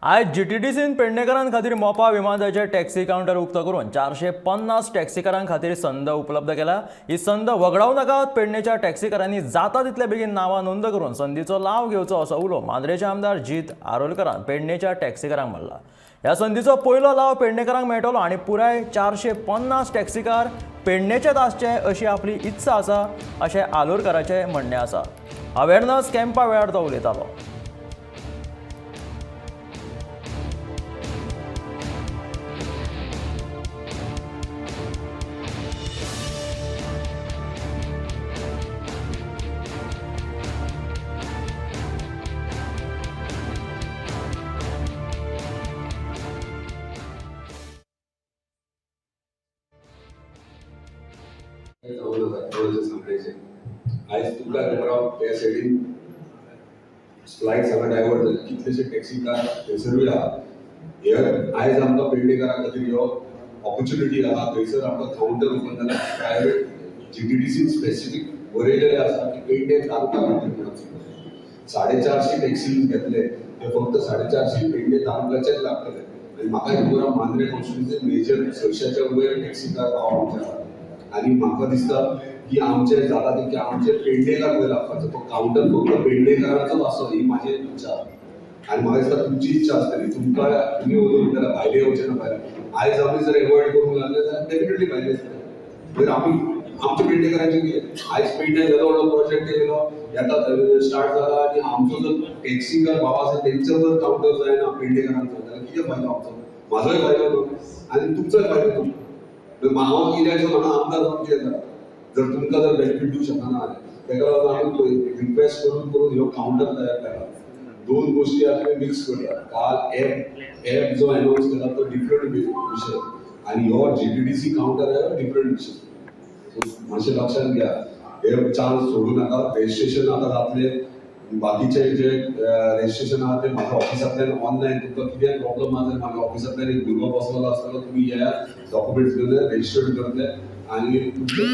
आयज जीटीडीसीन पेडणेकारां खातीर Mopa विमानतळाचेर taxi counter उक्तो करून 450 टॅक्सीकारां खातीर संद उपलब्ध केल्या. ही संद वगडावं नाकात. पेडणेच्या टॅक्सीकारांनी जाता तितले बेगीन नांवां नोंद करून संदीचो लाव घेवचो असो उलो मांद्रेचे आमदार जीत आरोलकरान पेडणेच्या टॅक्सीकारांक मारला. ह्या संदीचो पयलो लाव पेडणेकारांक मेळटलो आनी पुराय 450 टॅक्सीकार पेडणेचेच आसचे अशी आपली इत्सा आसा अशें आलोरकाराचें म्हणणें आसा. अवेरनस कॅम्पा वेळार तो उलयतालो. आयज तुमकां खबर आहा, त्या सायडीन फ्लायट सगळें डायवर्ट जाले, कितलेशे टॅक्सीकार थंयसरूय आहा. हे आयज आमकां पेडणेकारां खातीर ह्यो ऑपॉर्च्युनिटी आहा. थंयसर आमकां कावंटर ओपन जाला, प्रायवेट जीटीडीसीन स्पेसिफीक बरयलेलें आसा की पेडणे तालुका खातीर म्हणून. 450 टॅक्सी घेतले ते फक्त 450 पेडणे तालुक्याचेच लागतले. आनी म्हाका खबर आहा, मांद्रे कॉन्स्टिट्युन्सी मेजर 600च्या वयर टॅक्सीकार आहा आमच्या. आनी म्हाका दिसता की आमचे जाता तितके आमचे पेडणेकार वयर लागपाचो तो कावंटर फक्त पेडणेकारांचोच आसचो ही माझी इच्छा. आनी म्हाका दिसता तुमची इच्छा आसतली. तुमकां तुमी वचून म्हणटले भायले येवचे ना भायले. आयज आमी जर एवॉयड करूंक लागले जाल्यार डेफिनेटली भायले येतले. मागीर आमी आमच्या पेडणेकारांचे कितें? आयज पेडणे येदो व्हडलो प्रोजेक्ट येयलो, येता स्टार्ट जाला आनी आमचो जर टॅक्सीकार भाव आसा तेंचो जर कावंटर जायना पेडणेकारांचो जाल्यार कितें फायदो आमचो? म्हाजोय फायदो न्हू आनी तुमचोय फायदो न्हू. हांव कित्याक म्हणून आमदार जावन कितें जाता जर तुमकां जर बेनिफीट दिवंक शकना जाल्यार? तेका लागून आमी रिक्वेस्ट करून करून ह्यो कावंटर तयार केला. दोन गोष्टी आतां तुमी मिक्स करता. काल एप जो अनावन्स केला तो डिफरंट विशय आनी हो जीटीडीसी कावंटर आहे डिफरंट विशय. सो मातशें लक्षात घ्या, हे चान्स सोडू नाका. रजिस्ट्रेशन आतां जातलें. बाकीचे जे रजिस्ट्रेशन आहा ते म्हाज्या ऑफिसांतल्यान ऑनलायन. तुमकां कितें प्रॉब्लम आहा जाल्यार म्हाज्या ऑफिसांतल्यान एक भुरगो बसलेलो आसतलो. तुमी येयात, डॉक्युमेंट्स घेवन रजिस्टर्ड करतले आनी तुमचें